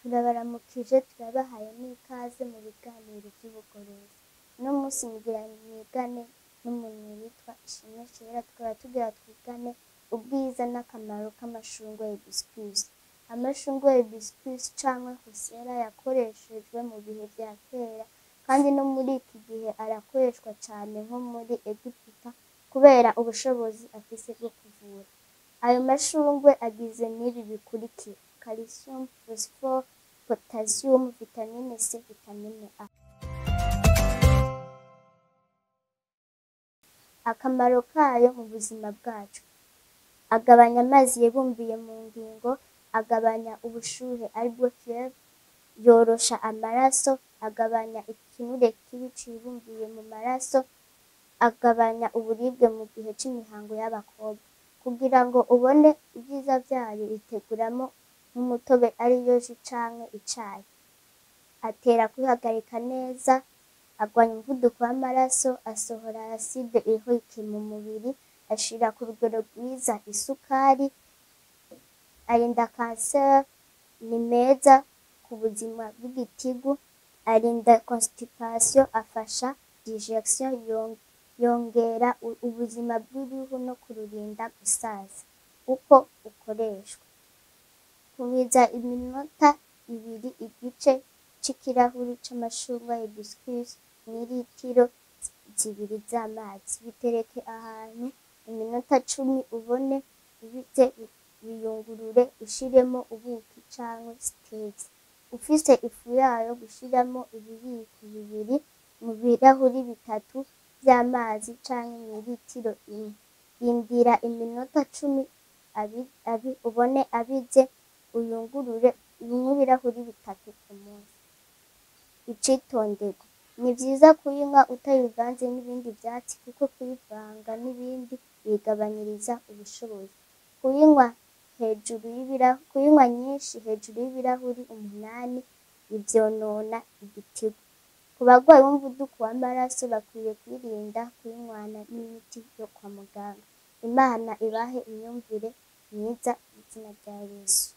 Turabaramukije, turabahaye n'ikaze mu biganiro vy'ubugorozi. Uno munsi mugira mwigane n'umuntu yitwa Ishimwe Sheila, tukaba tugira twigane ubwiza n'akamaro k'amashurwe ya hibiscus. Amashurwe ya hibiscus canke Rosella yakoreshejwe mu bihe vya kera kandi no muri iki gihe arakoreshwa cane nko muri Egiputa kubera ubushobozi afise bwo kuvura. Ayo mashurwe agizwe n'ibi bikurikira: calcium, phosphore, potassium, vitamine C, vitamine A. Akamaro kayo mu buzima bwacu: agabanya amazi yibumbiye mu ngingo, agabanya ubushuhe aribwo fievre, yorosha amaraso, agabanya ikinure kibi cibumbiye mu maraso, agabanya uburibwe mu gihe c'imihango y'abakobwa. Kugira ngo ubone ivyiza vyayo, iteguramwo nk'umutobe ariyo jus canke icayi. Atera kwihagarika neza, agwanya umuvuduko w'amaraso, asohora acide urique mu mubiri, ashira ku rugero rwiza isukari, arinda kanseri, ni meza ku buzima bw'igitigu, arinda constipation, afasha digestion, yongera ubuzima bw'uruhu no kururinda gusaza. Uko ukoreshwa: kubiza iminota 2 igice c'ikirahuri c'amashurwe ya hibiscus mw'iritiro 2 z'amazi. Bitereke ahantu iminota 10, ubone ubize biyungurure, ushiremo ubuki canke stevia. Ufise ifu yayo, gushiramwo ibiyiko 2 mu birahuri 3 vy'amazi canke mw'iritiro 1. Rindira iminota 10, ubone abize, uyungurure, unywe ibirahuri 3 ku munsi. Icitonderwa: ni vyiza kuyinywa utayivanze n'ibindi vyatsi kuko kuyivanga n'ibindi biyigabanyiriza ubushobozi. Kuyinywa nyinshi hejuru y'ibirahuri 8 bivyonona igitigu. Ku barwayi b'umuvuduko w'amaraso bakwiye kwirinda kuyinywana n'imiti yo kwa muganga. Imana ibahe imyumvire myiza mw'izina rya Yesu.